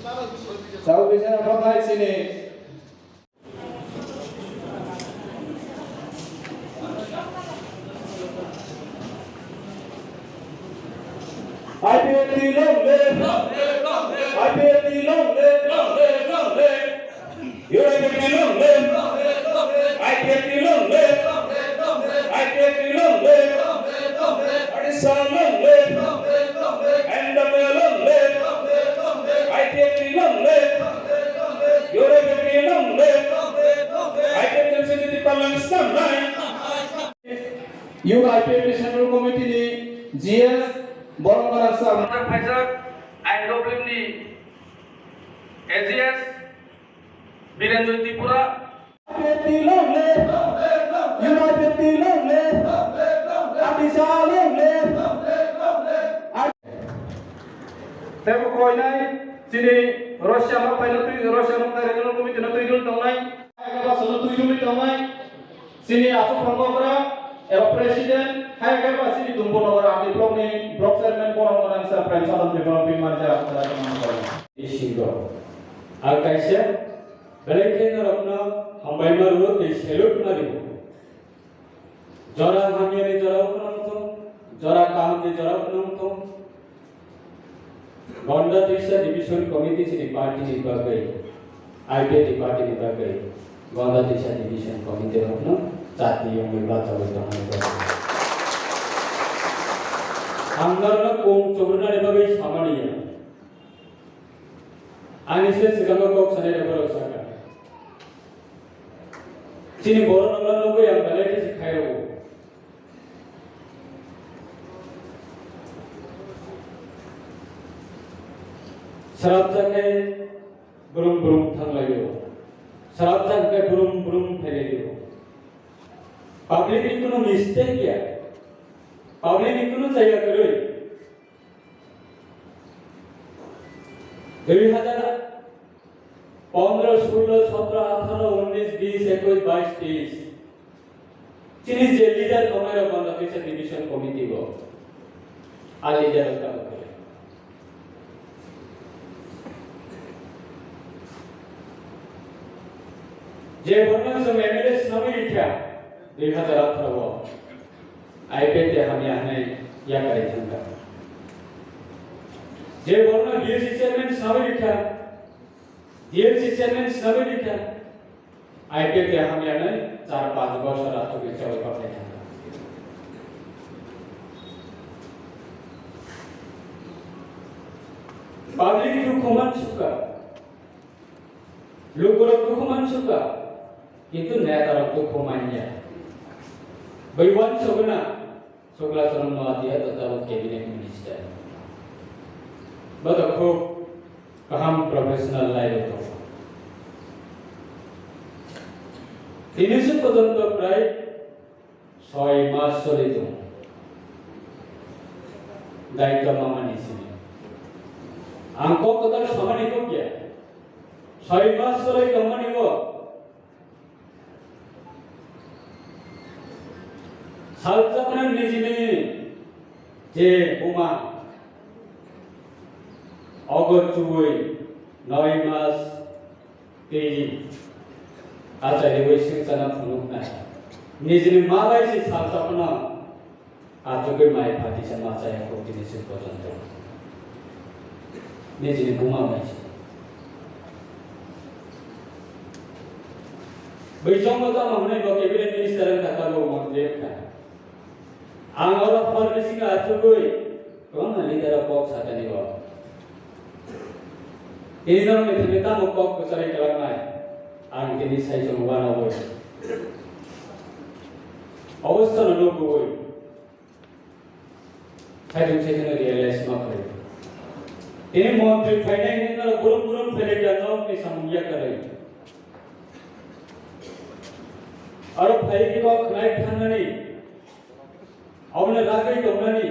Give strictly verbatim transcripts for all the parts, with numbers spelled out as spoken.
Chao bisa apa baik sini. I P F T long live! I P F T long live! U I P F T long live! I P F T long live! I P F T long live! Odisha long live! N W A long live! I P F T long live! U I P F T long live! I P F T long live! U I P F T Central Committee ni G S Borok Gana Sir. Phaijak, I W F ni A G S Birenjoy Tripura. I P F T long live! U I P F T long live! Odisha long live! Tebo koinai chini Russia no phaino twi, Russia no phaino regional committee no twi dul tongnai. Hai khe ba sono twi dul tongnai. Chini achuk phangokra eba president, hai khe ba chini Dumbo Nagar R D block ni block chairman borok gana sir Prem Sadan Tripura bini manager. Isingo. Ar kaisa, belai khe norokno hambai ma rwo tei salute ma rwo. Jora hamyani jora phano wng thung, jora kahamni jora phano wng thung. Gonda Trisa Division Committee chini party ni bagwi, I P F T party ni bagwi, Gonda Trisa Division Committee rokno chati wngwi bachagwi tongnai bagwi. Ang norokno kung chubrunani bagwi samani ya. Ani se swkango kok sanai rok borok sakha. Chini borok rokno nugwi ang belai khe se khairokgo. Srapjak khe brum brum thanglaio. Srapjak khe brum brum phailaio. Public ni kunu mistake ya. Public ni kunu jaya kwrwi. Dui hazar pondro, sullo, sotro, atharo, unnis, bis, ekush, bais, teis. Chini je leader tongnai rok Gonda Trisa Division Committee o. A leader rok tabuk khe. Je borno chwng M L A swnamwi rikha dui hazar atharo o. I P F T hamya hwnwi yakarwi thangkha. Je borno D L C chairman swnamwi rikha, D L C chairman swnamwi rikha, I P F T hamya hwnwi char panch bosor achugwi chawi kothai thangkha. Public dukhu mansukha. Lukurok dukhu mansukha, kintu netarok dukhu manya. Bai uansukgwna Sukla Charan Noatia to tabuk cabinet minister. Bo to khub kaham professional line o tongo. Tini se porjonto prai Soi mas choli tongo. Daityo mamani simi. Ang kok kwtal samani kok ya. Soi mas choli tongmani bo. Salchakna nijini je buma. Ogo chuwi noi mas Tei achaiwi swngcharno phunuknai. Nijini ma bai se salsa phano achugwi mai phatisa ma chaya kho tini chwng porjonto. Nijini buma bai se. Bai chwngno tamo hwnwi bo cabinet minister wngkha, tamo montri wngkha. Ang oro hor bisingo achugwi kwbangma leader rok kok satani bo. Tini norokni thani tamo kok kwcharwi kwlangnai? Ang tini saichung uanogwi, obostano nukgwi, saichung saichungno realize ma khlai. Tini montri phainai hwnwi norok brum brum phailai kha norokni samung yakarwi. Aro phaiwi kok khnai thangnani. Aboni ragwi tongnani,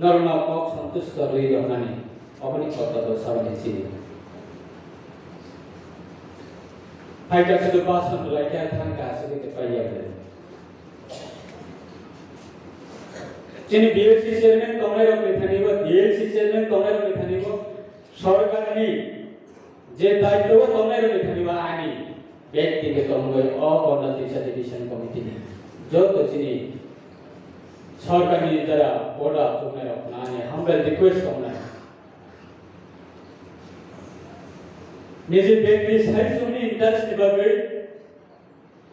norokno kok santusto rwi rwnani, aboni kok tabuk saboni chini. Phaikha sudu basan laikha thangkha sudu khe paiya bwle. Chini B L C chairman tongnairokni thani bo, D L C chairman tongnairokni thani bo, Sorkarni je daityo tongnai rokni thani ba ani bektigoto wngwi o Konda Trisa Division Committee ni joto chini sorkarni jara boda chuknai rok ani humble request tongnai. Niji bekti saichungni interest ni bagwi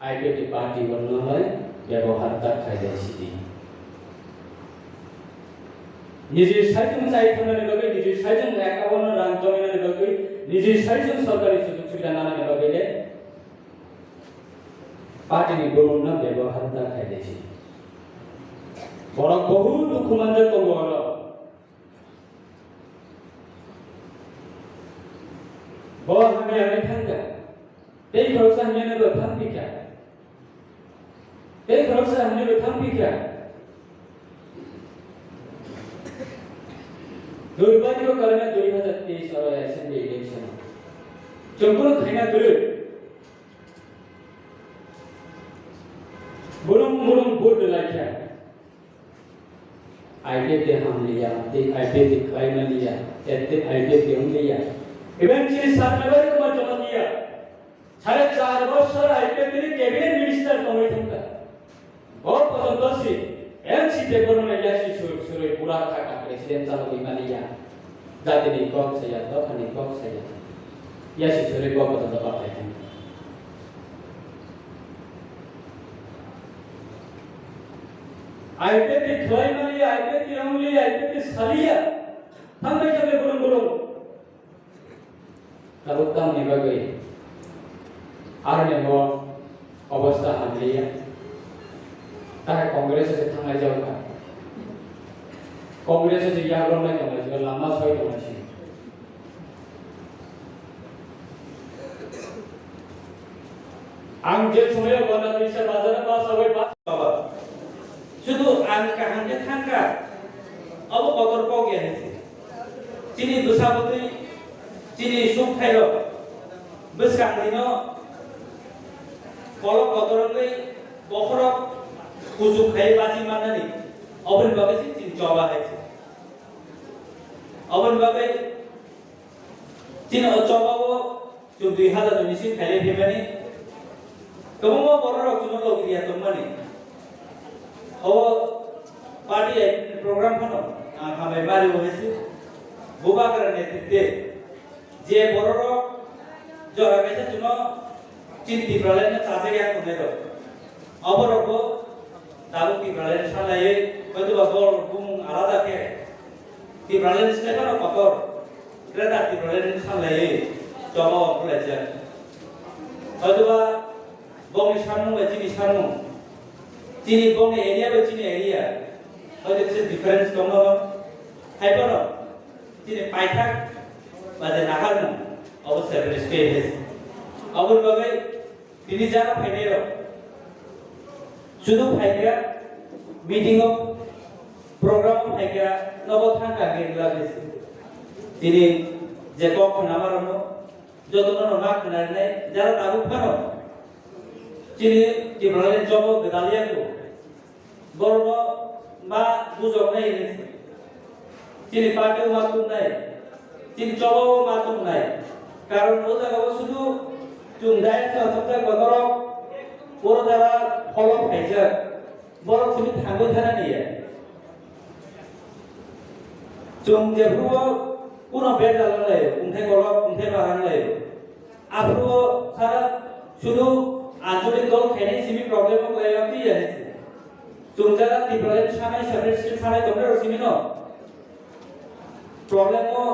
I P F T party bono nalai bebohar ta khaijai sidi. Niji saichung chai thangnani bagwi, niji saichung account no rang tongnani bagwi, niji saichung sorkari sujog subida nanani bagwi le party ni borok no bebohar ta khaijai sidi. Borok bohut dukhu manjak tongo oro. Bo hamya wngwi thangkha. Tei khoroksa hamya wngwi bo thangphikha. Tei khoroksa hamya wngwi thangphikha. Durbhagyo karone dui hajar teis oro assembly election. Chwng kunu khaina kwrwi. Burung burung vote rwlaikha. I P F T hamliya, tei I P F T khlaimaliya, tei I P F T wngliya. Even chini Satnabari Kumar Jamatia, sare char bosor I P F T ni cabinet minister tongwi thangkha. Bo pojonto si N C P borno na yasi sur suroi pura thaka president chalo di maliya. Jatini kok saya, dophani kok saya. Yasi suroi bo pojonto papai thangkha. I P F T khlai maliya, I P F T wngliya, I P F T saliya. Thangbai thangbai burung burung. Tabuk tamni bagwi aroni bo obostha hamliya. Taha Congress se thanglai jao kha. Congress se yagrok nai tonglai jao, lama soi tonglai si. Ang je somoyo Konda Trisa bazar o bus o bai bus. Baba, sudu ang kaham khe thangkha, abo kotor kok ya hinsi. Chini bwsa bwtwi, chini suk thairok bwskang dino kolok kotor wngwi bokhorok kuchuk khai bachi mannani, oboni bagwi se chini choba hai se. Oboni bagwi chini o choba o chwng dui hazar ni simi khailai phaimani. Kwbangma bororok chwngno logriya tongmani. O party program phano, ah, hambai mari o haise. Bubagra netrite je bororok jora kaisa chwngno chini Tipraland no chajak ya tongnai rok. Oborok bo tabuk Tipraland sanlaiwi, hoitoba borok bumung alada khe Tipraland se phano kotor, Greater Tipraland sanlaiwi choba o khwlaijak. Hoitoba bongni samung bai chini samung, chini bongni area bai chini area, hoito kisa difference tongno, hai phano chini paithak ba je naharmung obo separate state hai. Oboni bagwi tini jara phainairok sudu phaikha, meeting o, program o phaikha, nobo thangkha hwnwi glak hai se. Tini je kok khwnama rokno jotono no ma khwnarinai jara tabuk phano chini Tipraland jobo gwdal ya kho. Borokno ma bujoknai hinwi se. Chini party o ma tubunai, chini choba o ma tubunai. Karon o jaga o sudu chwng daya se asokjak ba norok oro jara follow khaijak. Borok simi thangwi thana niya. Chwng jephuru o kuno bejal wng laio, wngthai kolok, wngthai barang laio. Aphuru o sara sudu anchalik dol khainai simi problem o kwlai o twi ya hinsi. Chwng jara Tipraland sanai separate state sanai tongnai rok simi no. Problem o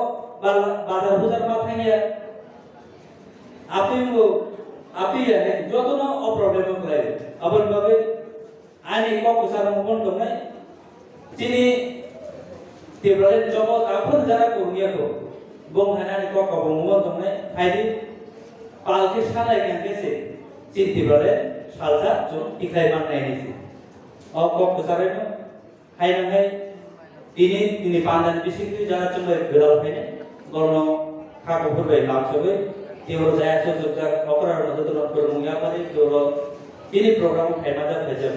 bal-, bazar bujar ma thangya. Aphi wngbo, aphi ya hinsi jotono o problem o kwlai o. Aboni bagwi Ani kok kwcharo mungkon tongnai. Chini Tipraland jobo takhun jara kurungya kho. Bong hai ani kok kobo mungkon tongnai. Phaidi palki sanai kangke se. Chini Tipraland salsa chwng tikhlai mannai hinwi se. O kok kwcharino hai nang hai. Tini, tini pandani bisingtwi jara chwngbai gwdal phainai, borokno kha kuphur bai lamsogwi, tei oro jaya sojokjak okra rokno jotono phwrwngmung yapharwi, tei oro tini program o phaima jak phaijak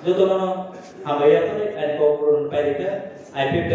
jotono hambai yapharwi ani kok phurwng pairikha, I P F T.